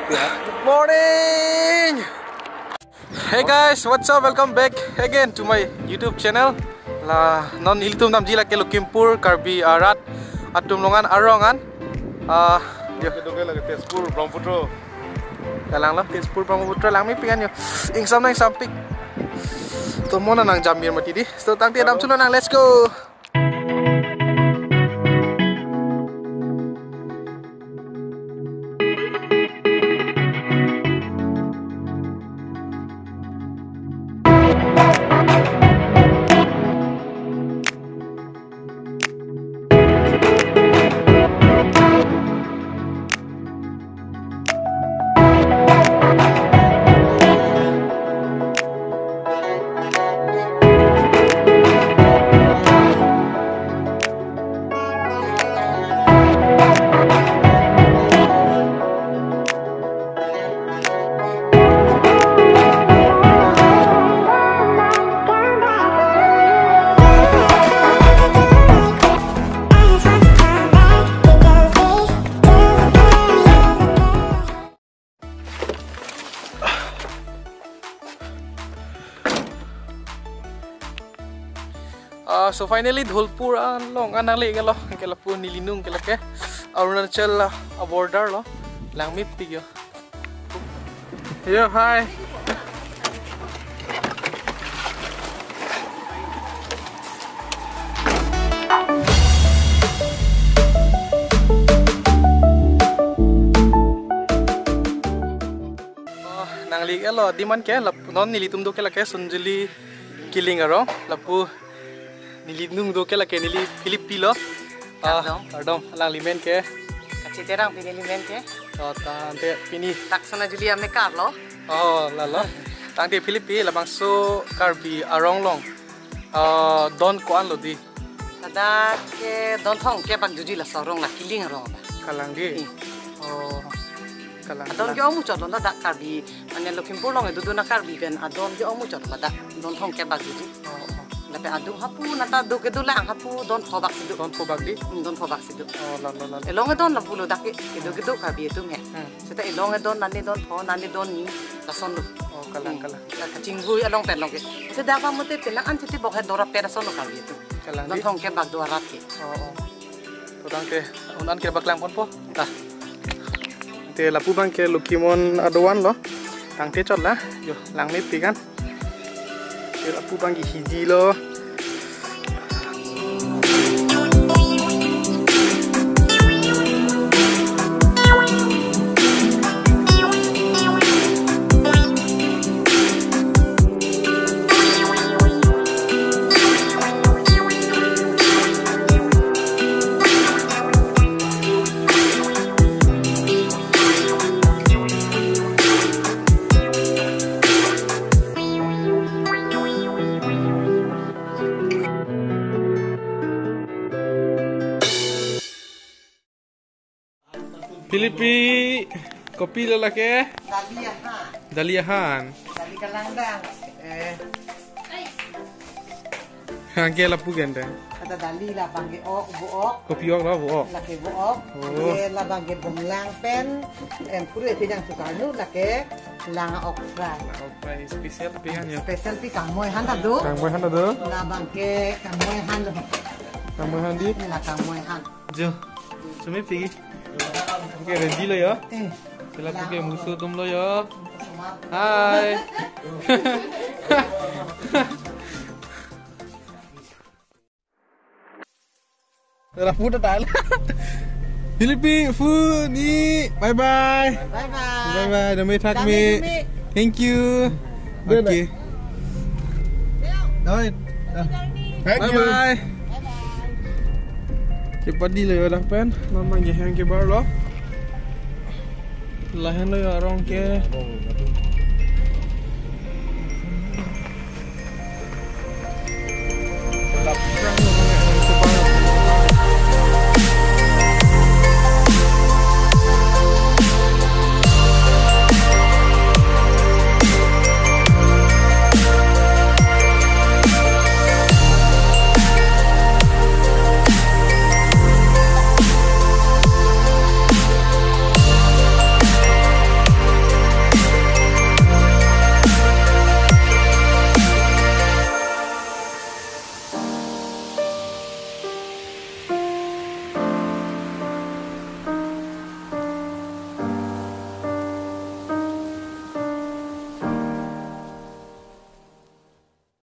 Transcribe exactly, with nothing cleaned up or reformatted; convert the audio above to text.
Good morning. Hey guys, what's up? Welcome back again to my YouTube channel. La non ilitum damji lake Lakhimpur Karbi arat atum along an arong an. Ah, yo. Kita ke lagi Tezpur Brahmaputra. Kalang lo Tezpur Brahmaputra, langmepik an yo. Ingsam na ingsampik. To mo na nangjamir mati dei. So tangte damthu lonang, let's go. Ah, so finally Dholpur along an nangle-iklo, ke lapu neli nung ke lake Arunachal, ah, border lo, langmepik yo. Yo, hi. Oh, nangle-iklo adim an ke, lap-, non nelitum do ke lake Sunjuli Kiling arong, lapu neli nung do ke lake neli Philip Pi lo. Ah, kardom. Kardom, alangli men ke? Kache Terangpi neli men ke. Oh, tangte pini. Dak Sonajuli amekar lo. Oh, lalo. Tangte Philip Pi, labangso Karbi arong along, ah, don ko-an lo dei? Ladak ke don thomkep bak juji laso arong la Kiling arong ba. Kalang dei? Hmm. Oh, kalang, adon kalang. Ke-ong muchot lo ladak Karbi, mane Lakhimpur along kedo dun a-Karbi pen adon ke-ong muchot ladak don thomkep bak juji. Oh, oh. Lapen adung hapu nata do kedo lang hapu don pho bak si do. Don pho bak dei? Hmm, don pho bak si do. Oh, lalo, lalo. Elong edon lapu lo dak ke, kedo kedo Karbi atum he. Hmm. Seta elong edon, nane don pho, nane don ni, lason lo. Oh, kalang, hmm, kalang. La kachingvui along pen along ke. Seta dak pa mute penang an chiti bok he dora pet ason lo Karbi atum. Kalang dei? Don thomkep bak do arat ke. Oh, oh. To tangte un-an ke bak lang ponpo. Ta. Te lapu abang ke Lokhimon adovan lo. Tangte chot la. Yo, langmepik an. Te lapu abang ke hidi lo. Philip Pi, kopi lo lake? Dali ahan. Dali ahan. Dali kalangdang. Eh. Hang ke lapu gente. Ada dali labang ke ok, bo-ok. Kopi ok lo, bo-ok. Lake bo-ok. Oh. Ye labang ke bomlang pen, em, puru ete jang tukar nu lake lang ok fry. Lang ok fry special pi kan yo. Special pi kangmoi han ta do. Kangmoi han ta do. Labang ke kangmoi han lo. Kangmoi han dei? La kangmoi han. Jo. Chumi pigi. Oke, ready lo yo. Eh. Sila puke musu tum lo yo. Hai. Rapu ta tal. Philip Pi, fu ni. Bye bye. Bye bye. Bye bye. Dame thak me. Dame thak me. Thank you. Oke. Doi. Thank you. Bye bye. Kepadi lo yo dak pen, non mang jehang ke bar lo. Lahen lo yo arong ke.